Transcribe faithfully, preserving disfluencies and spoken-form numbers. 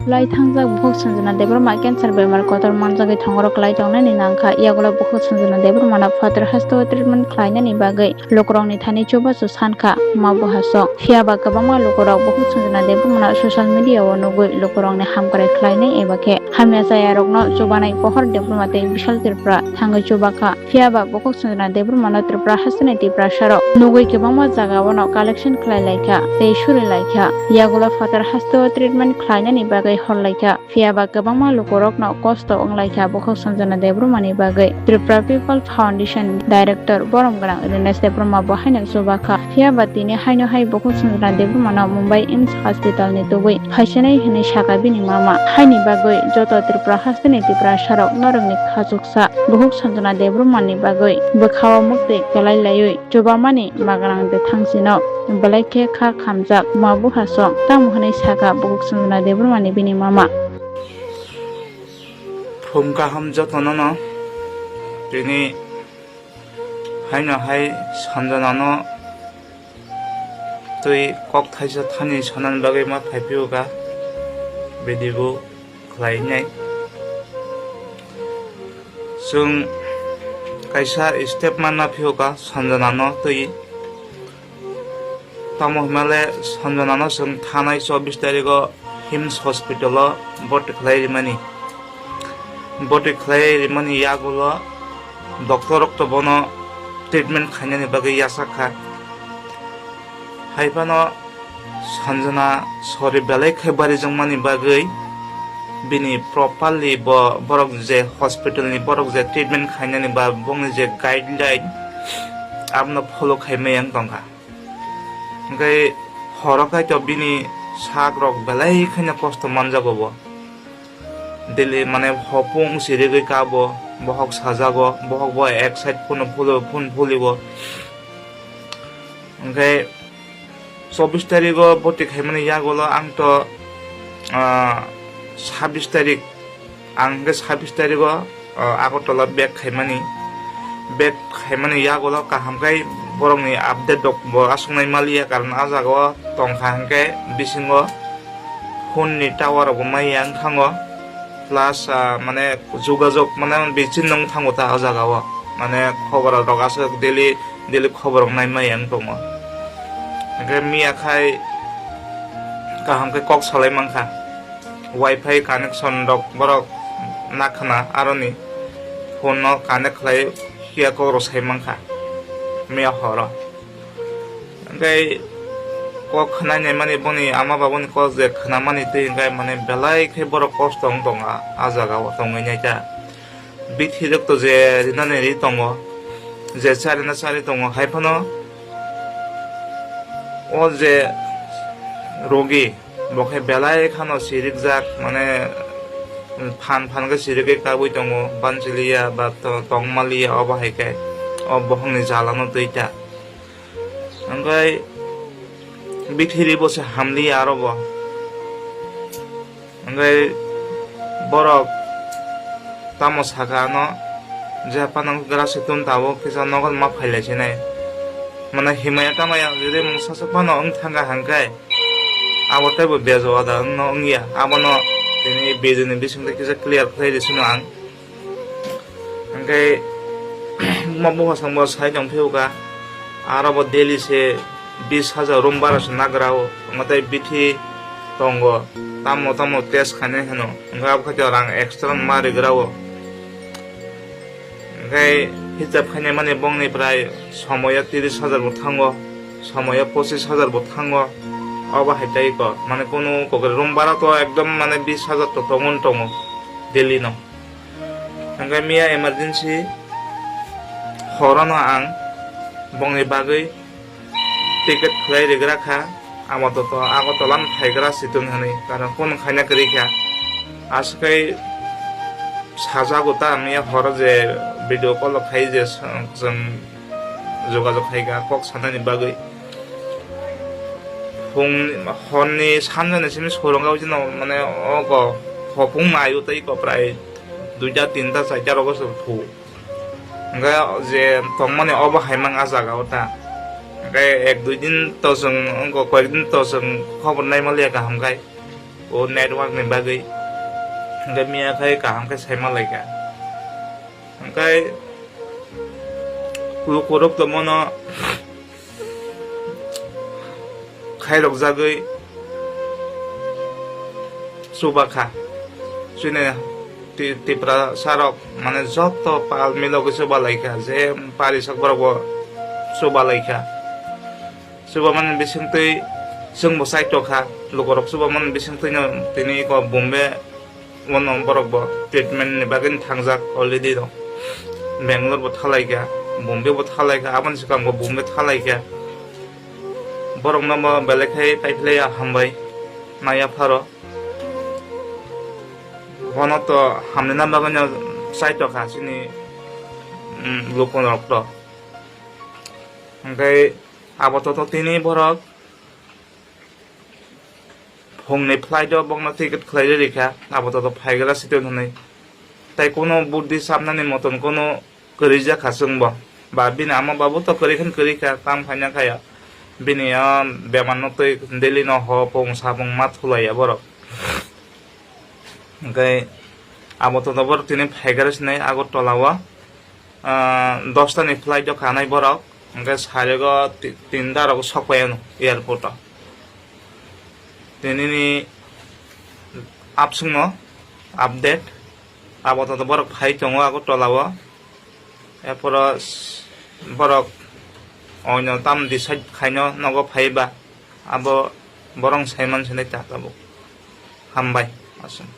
Kwlai thangjak bukhuk Sanjana Debbarma cancer bemar kotor manjagwi thongoro kwlai tongnani nangkha. Yagulo bukhuk Sanjana Debbarmano photor hasteo treatment khlainani bagwi lukurokni thani chubachu sankha ma buhasong. Phiyaba kwbangma lukurok bukhuk Sanjana Debbarmano social media-o nugwi lukurokni hamkrai khlainai eba khe hamya chayarokno chubanai pohor Debbarma tei Bishal Tripura thangwi chubakha. Phiyaba bukhuk Sanjana Debbarmano Tripura hasteni Tiprasarok nugwi kwbangma jagao no collection khlai laikha tei suri laikha. Yagulo phatar hasteo treatment khlainani bagwi hor laikha. Phiyaba kwbangma lukurokno kosto wng laikha bukhuk Sanjana Debbarmani bagwi. Tripura People Foundation Director borom gwnang Rinesh Debbarma bo haino chubakha. Phiyaba tini haino hai bukhuk Sanjana Debbarmano Mumbai AIIMS hospitalni tubui phaisinai hwnwi sakha bini mama. Haini bagwi joto Tripura hasteni Tiprasarok norokni khachuk sa bukhuk Sanjana Debbarmani bagwi bwkhao muktwi kwlai laiwi chubamani magrang de thangsino belai khe kha khamjak ma buhasong tamo hwnwi sakha bukhuk Sanjana Debbarmani bini mama. Phung kaham jotono no tini haino hai Sanjanano twi kok thaisa thani sanani bagwi ma phai phiyokha video khlainai. Chwng kaisa step manna phiyokha Sanjanano twi. Tamo hwnmale Sanjanano chwng thanai chobbish tarigo AIIMS hospital-o boti khlai rimani. Boti khlai rimani yagulo doctor rok to bono treatment khainani bagwi yachak kha. Hai phano Sanjana sori belai khe barijak mani bagwi bini properly bo borok je hospital ni borok je treatment khainani ba bongni je guideline abono follow khai maya wng tongkha. Hwnkhe horo kaitor bini sak rok belai kheno kosto manjago bo. Daily mane hopung sirigwi kabo, bohok sajago, bohok bo ek side phone phuli, phone phuligo. Hwnkhe chobbish tarigo boti khaimani yagulo ang to, ah, sabbish tarik, ang hwnkhe sabbish tarigo, ah, Agartala back khaimani, back khaimani yagulo kaham khai borokni update rok bo aswk nai maliya, karon ah jagao tongkha hwnkhe bisingo phone ni tower rok bo maya wng thango, plus, ah, mane jogajog mane bichini wng thango ta o jagao, mane khobor rok aswk daily, daily khobor rok nai maya wng tongo, hwnkhe miya khai kaham khe kok salai mankha, wifi connection rok borok nakhwna aroni phone no connect khlai phiya kok rok sai mankha miya horo. Hwnkhe kok khwnai naimani boni ama babuni kok je khwnamani twi hwnkhe mane belai khe borok kosto wng tongo ah, ah jagao tongwi naikha. Bithi rok to je rinani ri tongo, je charina chari tongo, hai phano o je rogi bo khe belai khano sirikjak, mane phan phan khe sirigwi kabui tongo, banchiliya ba to-, tongmaliya, obo hai khe o bohongni jalano twi ta. Hwnkhe bithiri bo se hamliya aro bo. Hwnkhe borok tamo saka ano je phano grasi tun tabuk kisa nogo ma phailai sinai. Mane himaya tamaya jodi mungsa swk phano wng thangkha hwnkhe abo teibo bejo wada wngno wngya. Abono tini video ni bisingtwi kisa clear khlai rw sino ang. Hwnkhe buma buphasongbo sai tong phiyokha, aro bo daily se bis hajar room bara se nagra o, omo tei bithi tongo, tamo tamo test khainai hwno, hwnkhe abo khe rang extra ma rigra o. Hwnkhe hisab khainai mani bongni prai somoyo tiris hajar bo thango, somoyo pochis hajar bo thango, obo hai tei kok, mane kunu kokre room bara to ekdom mane bis hajar to tongo, tongo daily no. Hwnkhe miya emergency horono ang bongni bagwi ticket khlai rigra kha, amo to, to Agartala no phaigra situng hwnwi, karon phone khaina kwrwi kha. Aswk khai sajago ta miya horo je video call khai je chwng jogajog khai kha kok sanani bagwi. Phung horni sanjani simi sorong gabui jino mane ogo hopung naio tei ko prai duita tinta charta rogo se phu. Hwnkhe je tongmani obo hai mang ah jagao ta. Hwnkhe ek dui din to chwng, wngkha koyek din to chwng khobor naima liya kaham khai. o network ni bagwi. Hwnkhe miya khai kaham khe saima laikha. Hwnkhe lukurok tongmano khairokjagwi chubakha. Chini Ti-, Tiprasa rok, mane, joto pal milogwi chubalaikha, je pari sak borok bo chubalaikha. Chubamani bisingtwi chwngbo chaitokha, lukurok chubamani bisingtwino tini eko Bombay ono borok bo treatment ni bagwi thangjak already rok. Bangalore bo thalaikha, Bombay bo thalaikha, aboni swkang bo Bombay thalaikha. Borokno bo belai khai paiphlaiya hambai naiya pharo. Bono to hamni na bagwino chaitokha chini, mm, lukurok to. Hwnkhe abo to, to tini borok phungni flight o bokno ticket khlai rikha, abo to, to phaigra sitwng hwnwi. Tai kono buddi sabnani moton kono kwrwi jakha chwngbo. Ba bini ama babu to kwrwi khan kwrwi kha, tam phaina khaya. Bini o bemar no twi Delhi no ho pung sapung ma thulaiya borok. Hwnkhe abo to, to borok tini phaigra sinai Agartala o, ah, dosta ni flight o khanai borok. Hwnkhe sarigo ti-, tinta rok sokpai ano airport o. Tinini absung no update. Abo to, to borok phai tongo Agartala o. Erporo s-, borok oino tam decide khaino nogo phaiba, abo borok saiman sinai ta tabuk. Hambai, aswk.